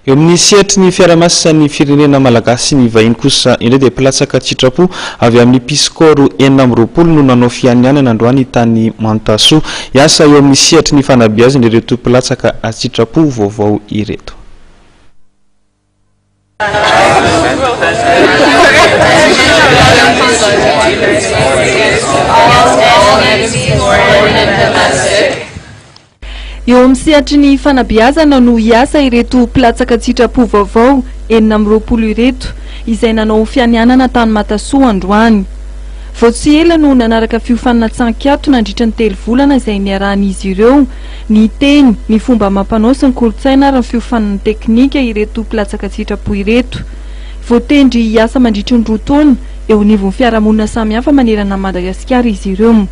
Eo amin'ny sehatry ny fiarahamiasan'ny firenena malagasy sy ny vahiny kosa indray dia mpilatsaka an-tsitrapo avy amin'ny Peace Corps 26 no nanao fianianana androany tany Mantasoa. Hiasa eo amin'ny sehatry ny fanabeazana ireto mpilatsaka an-tsitrapo vaovao ireto. Eo amin'ny sehatry ny fanabeazana no hiasa ireto mpilatsaka an-tsitrapo vaovao 26 ireto, izay nanao fianianana tany Matasoa androany. Vao tsy ela no nanaraka fiofanana tsy an-kiato nandritra ny telo volana izay niarahan'izy ireo ny teny, ny fomba amam-panao sy ny kolontsaina ary ny fiofanana teknika ireto mpilatsaka an-tsitrapo ireto. Voatendry hiasa mandritry ny roa taona eo anivon'ny fiarahamonina samihafa manerana an'i Madagasikara izy ireo.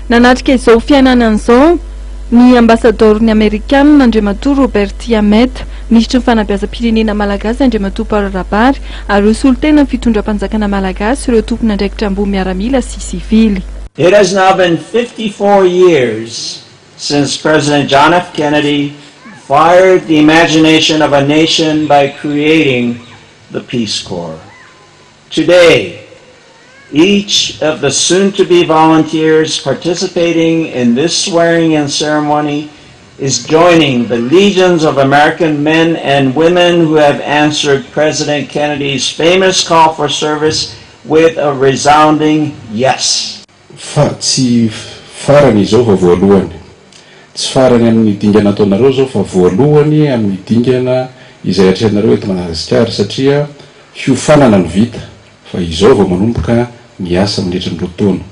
Nanatrika izao fiainanana izao ny ambasadaoron'ny Amerikanina Andriamatoa Robert Yamet, minisitry ny fanabeazam-pirenena malagasy Andriamatoa Paul Rabary ary ireo solontenan'ny fitondram-panjakana malagasy sy ireo tompon'andraikitra ambony miaramila sy sivily. It has now been 54 years since President John F. Kennedy fired the imagination of a nation by creating the Peace Corps. Today, each of the soon-to-be volunteers participating in this swearing-in ceremony is joining the legions of American men and women who have answered President Kennedy's famous call for service with a resounding yes. Fa tsy farany izao fa voalohany. Tsy farany amin'ny dingana ataonareo izao fa voalohany amin'ny dingana izay atrehinareo eto Madagasikara satria fiofanana no vita fa izao vao manomboka ny asa mandritry ny roa taona.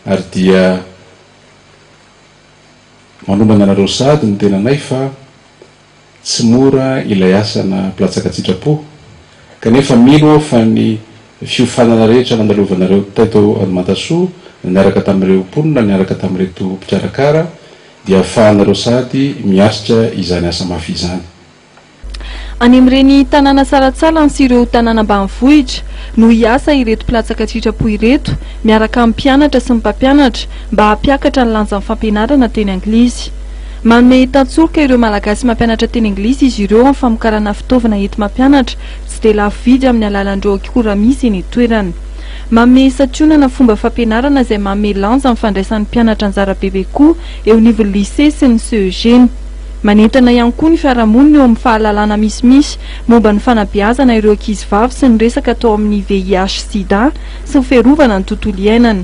Ary dia manomana anareo sahady ny tenanay fa Tsy mora ilay asana mpilatsaka an-tsitrapo, kanefa mino aho fa ny fiofanana rehetra nandalovanareo teto Mantasoa niaraka tamin'ireo mponina, niaraka tamin'ireto mpikarakara dia ahafahanareo sahady miatrika izany asa mafy izany. Any amin'ireny tanàna salantsalany sy ireo tanàna ambanivohitra no hiasa ireto mpilatsaka an-tsitrapo ireto miaraka amin'ny mpianatra sy ny mpampianatra mba hampiakatra ny lanjan'ny fampianarana teny anglisy. Manome tantsoroka ireo Malagasy mampianatra teny anglisy izy ireo amin'ny famokarana fitaovana enti-mampianatra tsy dia lafo vidy amin'ny alalan'ireo akora misy eny an-toerana. Manome santionana fomba fampianarana izay manome lanja ny fandraisan'ny mpianatra anjara bebe koa eo anivon'ny lycée sy ny CEG. Manentana ihany koa ny fiarahamonina eo amin'ny fahalalana misimisy momba ny fanabeazana ireo ankizivavy sy ny resaka atao amin'ny VIH sida sy ny fiarovana ny tontolo iainana.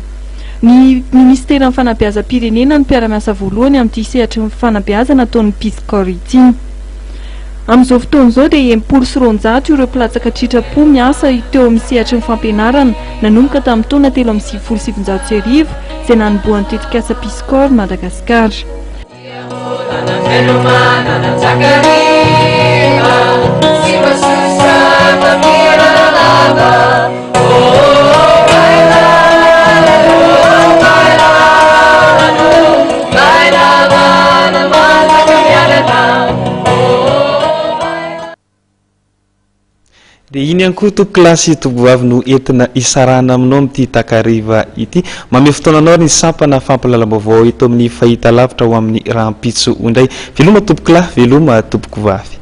Ny minisiteran'ny fanabeazam-pirenena no mpiara-miasa voalohany amin'ity sehatry ny fanabeazana ataon'ny Peace Corps ity. Amin'izao fotoana izao dia 260 ireo mpilatsaka an-tsitrapo miasa teo amin'ny sehatry ny fampianarana nanomboka tamin'ny taona 1993 izay nanombohan'ny tetikasa Peace Corps Madagascar. Dia iny ihany koa tompokolahy sy tompokovavy no entina hisarahana aminao amin'ity takariva ity. Manome fotoana anao ary ny sampana fampahalalam-baovao eto amin'ny fahitalavitra ho amin'ny rahampitso indray. Veloma tompokolahy, veloma tompokovavy.